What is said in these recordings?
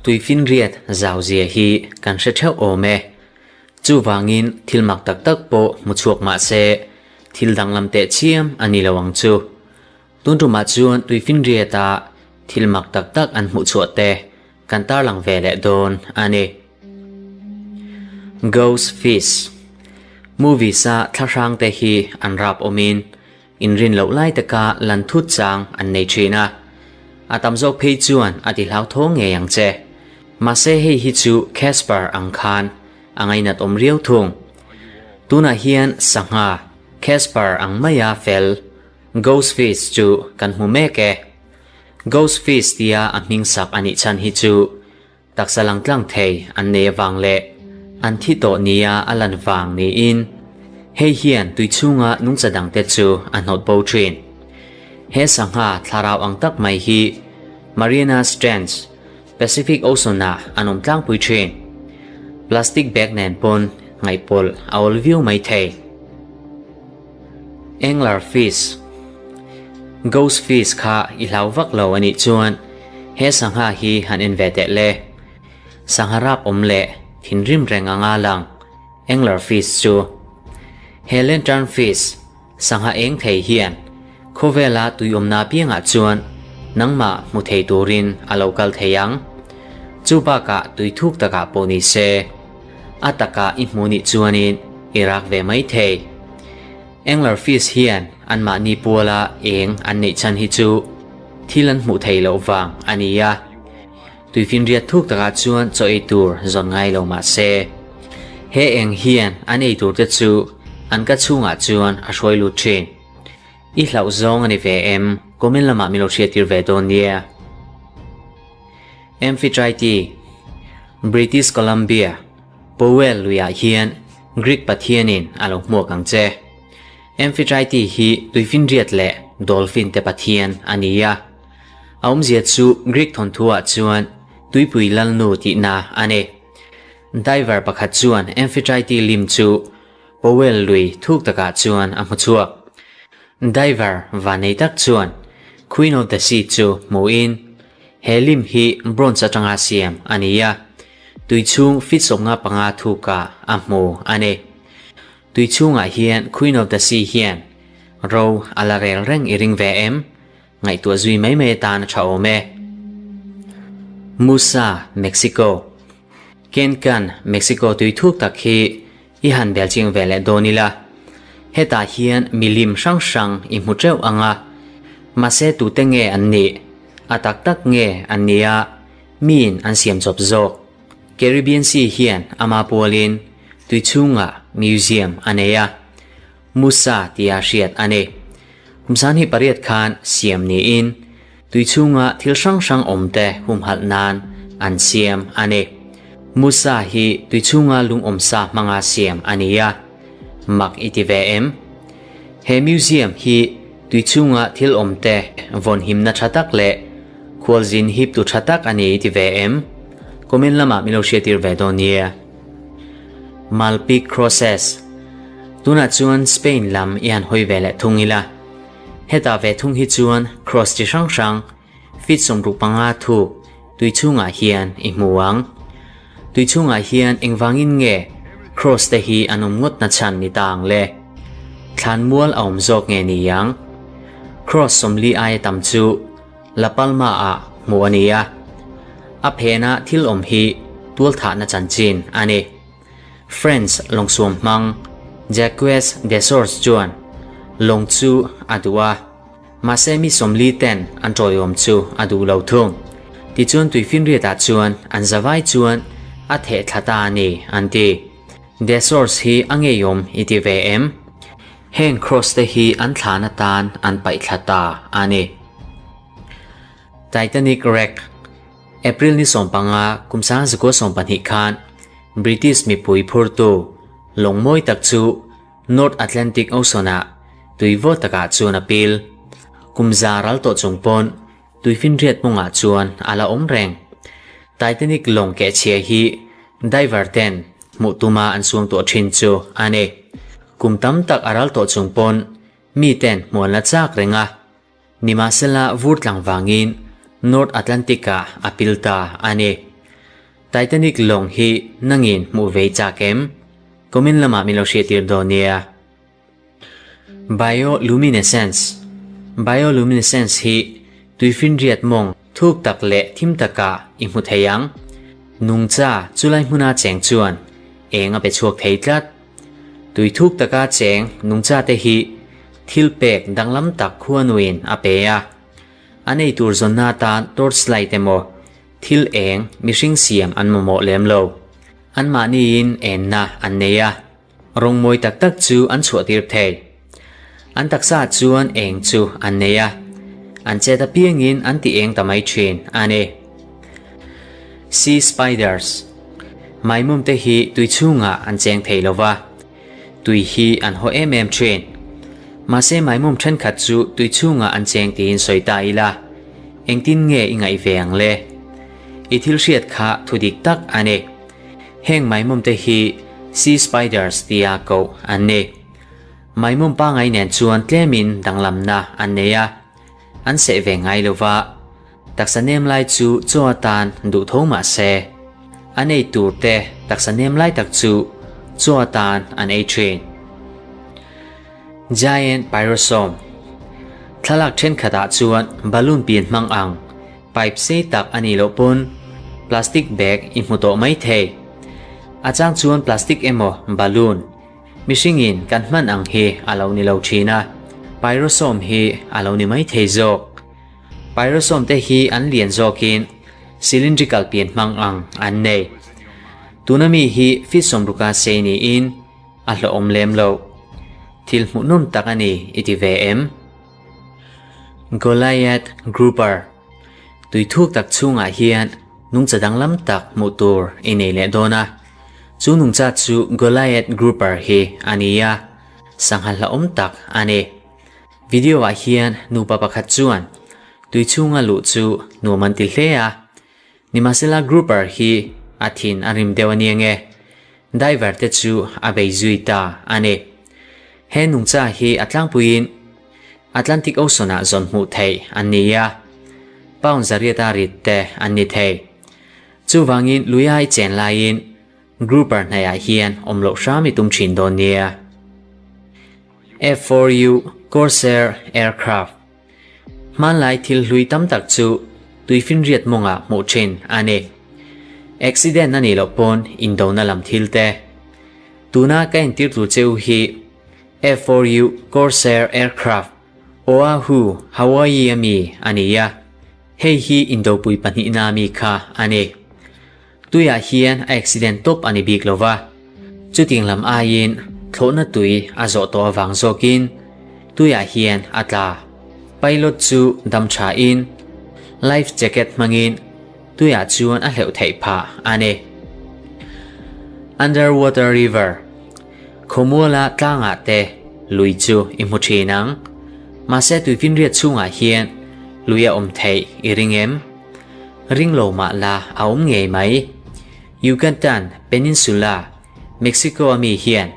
Tuifinriat zauzia hi kan hre theuh awm e. Chuvangin thil mak tak tak pawh hmu chhuak mah se, thil danglam teh chiam a ni lo ang chu. Tun tumah chuan tuifinriata thil mak tak tak an hmuh chhuah te kan tarlang ve leh dawn a ni. Ghost Fish Movies a thlahrang te hi an rap awmin inrin loh lai taka lan thut chang an nei thin a. A tam zawk phei chuan a ti hlauthawng ngei ang che. Mahse hei hi chu Casper ang khan a ngainat awm riau thung. Tunah hian sangha Casper ang maia fel Ghost Fish chu kan hmu mek e. Ghost Fish tia a hming sak a nih chhan hi chu taksa lang tlang thei an nei avang leh an thi tawh nia a lan vang niin hei hian tui chhunga nungcha dangte chu a hnawt bo thin. He sangha thlarau ang tak mai hi Marianas Trench, Pacific Ocean-ah an awm tlangpui thin. Plastic bag nen pawn ngaihpawlh a awl viau mai thei. Angler fish, Ghost fish kha i hlau vak lo a nih chuan he sangha hi han en ve teh le. Sangha rap awm leh thinrim reng anga lang angler fish chu. He lantern fish, sangha eng thei hian khawvela tui awmna apiangah chuan nangmah hmu thei turin a lo kal thei ang. Chu bakah tui thuk takah pawh ni se. A taka i hmuh nih chuanin i rak ve mai thei. Angler fish hian anmahni puala eng an neih chhan hi chu thil an hmuh theih loh vang a ni a. Tuifinriat thuk takah chuan chaw ei tur zawn ngai lo mah se, he eng hian an ei tur te chu an ka chhungah chuan a hruai lut thin. I hlauh zawng a ni ve em? Comment lamah min lo hriattir ve dawn nia. Amphitrite, British Columbia, Powell luiah hian Greek pathianin a lo hmuak ang che. Amphitrite hi tuifinriat leh dolphin te pathian a ni a. A awmzia chu Greek thawnthuah chuan tuipui lalnu tihna a ni. Diver pakhat chuan Amphitrite lim chu Powell lui thuk takah chuan a hmu chhuak. Diver vanei tak chuan Queen of the Sea chu hmuhin he lim hi bronze atanga siam a ni a, tui chhung feet 55 thukah a hmu a ni. Tui chhungah hian Queen of the Sea hian ro a la rel reng i ring ve em? Ngaihtuah zui mai mai atan a tha awm e. Musa, Mexico. Cancun, Mexico tui thuk tak hi I han bel ching ve leh dawn ila, hetah hian milim hrang hrang i hmu teuh ang a, mahse tute nge an nih, a tak tak nge an nia, miin an siam chawp zawk. Caribbean Sea hian ama pualin tui chhungah museum a nei a, Musa tia hriat a ni. Kum 28 khan siam niin tui chhunga thil hrang hrang awmte humhalh nan an siam a ni. Musa hi tui chhunga lungawmsa hmanga siam a ni a, mak i ti ve em? He museum hi tui chhunga thil awmte vawnhimna tha tak leh khualzin hiptu tha tak a ni i ti ve em? Comment lamah min lo hriattir ve dawn nia. Malpique Crosses Tunah chuan Spain lam i han hawi ve leh thung ila. Hetah ve thung hi chuan cross chi hrang hrang feet 65 thuk tui chhungah hian i hmu ang. Tui chhungah hian engvangin nge cross te hi an awm ngawt na chhan ni ta ang le? Thlan mual a awm zawk nge ni ang? Cross 40 aia tam chu La Palma ah hmuh a ni a. A phena thil awm hi tualthahna chanchin a ni. French lawngsuam hmang Jacques Desors chuan lawng chu a duh a, mahse mi 40 ten an tawiawm chu a duh lo thung. Tichuan tuifinriatah chuan an zavai chuan a theh thla ta a ni an ti. Desors hi a ngeiawm i ti ve em? Heng cross te hi an thlan atan an paih thla ta a ni. Titanic wreck April ni 15 kum 1912 khan British mipui phurtu lawng mawi tak chu North Atlantic Ocean-ah tui vawt takah chuan a pil. Kum za ral tawh chung pawn tuifinriat mawngah chuan a la awm reng. Titanic lawng kehchhia hi diver ten hmuh tuma an suang tawh thin chu a ni. Kum tam tak a ral tawh chung pawn mi ten hmuan la chak reng a. Nimahsela vur tlang vangin North Atlantic-ah a pil ta a ni. Titanic lawng hi nangin hmuh vei chak em? Comment lamah min lo hriattir dawn nia. Bioluminescence Bioluminescence hi tuifinriat mawng thuk tak leh thim takah i hmu thei ang. Nungcha chulai hmuna cheng chuan eng a pe chhuak thei tlat. Tui thuk taka cheng nungcha te hi thil pek danglam tak khuanuin a pe a. An ei tur zawnna atan torchlight emaw thil eng mihring siam an mamawh lem lo. Anmahniin enna an nei a. Rawng mawi tak tak chu an chhuahtir thei. An taksa chuan eng chu an nei a, an chet apiangin an ti eng ta mai thin a ni. Sea spiders, Maimum te hi tui chhungah an cheng thei lo va, tui hi an haw em em thin. Mahse maimum thenkhat chu tui chhungah an cheng tiin sawi ta ila, engtin nge i ngaih ve ang le? I thil hriat kha thu dik tak a ni. Heng maimum te hi sea spiders tia koh an ni. Maimum pangai nen chuan tlemin danglamna an nei a, an seh ve ngai lo va, taksa nem lai chu chaw atan duh tho mah se, an ei tur te taksa nem lai tak chu chaw atan an ei thin. Giant pyrosome Thlalak thenkhatah chuan balloon pian hmang ang Pipe sei tak a nih loh pawn plastic bag i hmu tawh mai thei. A chang chuan plastic emaw balloon mihringin kan hman ang hi a lo ni lo thin a, pyrosome hi a lo ni mai thei zawk. Pyrosome te hi an lian zawkin cylindrical pian hmang ang an nei. Tuna mi hi feet sawmruka sei niin a hlawhawm lem loh. Thil hmuhnawm tak a ni i ti ve em? Goliath Grouper Tui thuk tak chhungah hian nungcha danglam tak hmuh tur i nei leh dawn a. Chu nungcha chu Goliath Grouper hi a ni a, sangha hlauhawm tak a ni. Video ah hian nupa pakhat chuan tui chhunga luh chu nuam an ti hle a, nimahsela Grouper hi a thin a rim deuh a nia nge, diver te chu a bei zui ta a ni. He nungcha hi a tlangpuiin Atlantic Ocean-ah zawn hmuh theih an ni a, pound zariata rit te an ni thei. Chuvangin luiai chen laiin grouper hnaihah hian awm loh hram i tum thin dawn nia. F-4U Corsair Aircraft Hmanlai thil hlui tam tak chu tuifinriat mawngah hmuh thin a ni. Accident a nih loh pawn indona lam thil te. Tuna ka entir tur che u hi F-4U Corsair Aircraft, Oahu, Hawaii a mi a ni a, hei hi indopui pahnihna mi kha a ni. Tuiah hian a accident tawp a ni bik lo va, chuting lam aiin thlawhna tui a zawh tawh avang zawkin tuiah hian a tla. Pilot chu dam thain life jacket hmangin tuiah chuan a hleuh theih phah a ni. Underwater River. Khawmuala tlangah te lui chu i hmu thin ang. Mahse tuifinriat chhungah hian lui a awm theih i ring em? Ring lo mah la a awm ngei mai. Yucatan Peninsula, Mexico a mi hian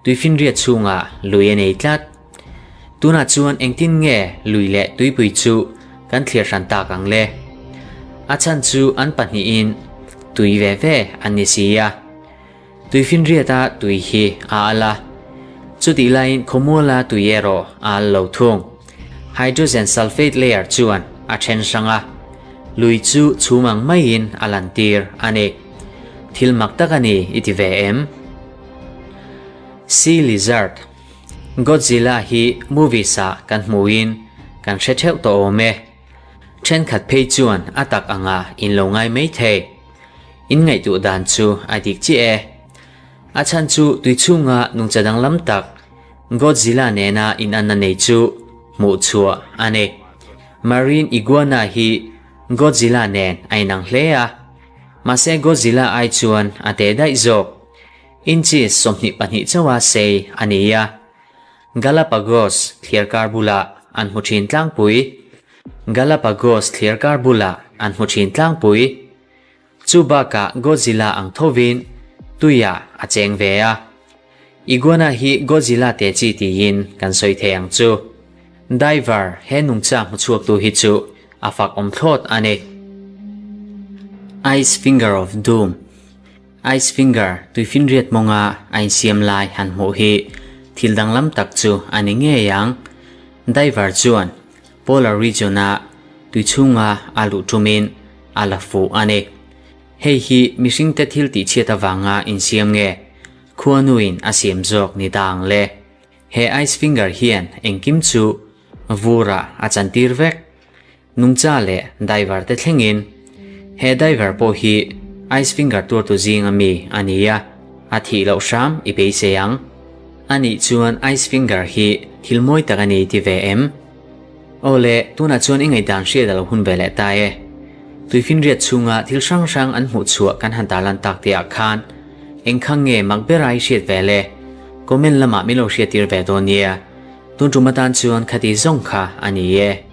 tuifinriat chhungah lui a nei tlat. Tunah chuan engtin nge lui leh tuipui chu kan thlir hran tak ang le? A chhan chu an pahnihin tui ve ve an ni si a. Tuifinriata tui hi a al a, chutih laiin khawmuala tui erawh a al lo thung. Hydrogen sulfate layer chuan a then hrang a, lui chu chhum ang maiin a lantir a ni. Thil mak tak a ni i ti ve em? Sea lizard, Godzilla hi movies ah kan hmuhin kan hre theuh tawh awm e. Thenkhat phei chuan a tak anga in lo ngai mai thei. In ngaihtuah dan chu a dik chiah e. A chhan chu tui chhunga nungcha danglam tak Godzilla nena inanna nei chu hmuh chhuah a ni. Marine iguana hi Godzilla nen a inang hle a, mahse Godzilla ai chuan a teh daih zawk. Inches 22 chauha sei a ni a. Galapagos thliarkar bulah an hmu thin tlangpui. Galapagos thliarkar bulah an hmu thin tlangpui. Chu bakah Godzilla ang thovin tuiah a cheng ve a. Iguana hi Godzilla te chi tiin kan sawi thei ang chu. Diver he nungcha hmu chhuaktu hi chu a fak awm thlawt a ni. Ice Finger of Doom Ice Finger tuifinriat mawnga a insiam lai han hmuh hi thil danglam tak chu a ni ngei ang. Diver chuan Polar Region-a tui chhunga a luh tumin a la fuh a ni. Hei hi mihringte thil tihchhiat avanga insiam nge khuanuin a siam zawk ni ta ang le? He Ice Finger hian engkim chu vurah a chantir vek. Nungcha leh diver te thlengin. He diver pawh hi Ice Finger tuartu zinga mi a ni a, a thih loh hram i beisei ang. Anih chuan Ice Finger hi thil mawi tak a ni ti ve em? Aw le, tunah chuan i ngaihdan hriat a lo hun ve leh ta e. Tuifinriat chhunga thil hrang hrang an hmuh chhuah kan han tarlan tak tihah khan engkhang nge mak bera i hriat ve le? Comment lamah min lo hriattir ve dawn nia. Tun tum atan chuan khati zawng kha a ni e.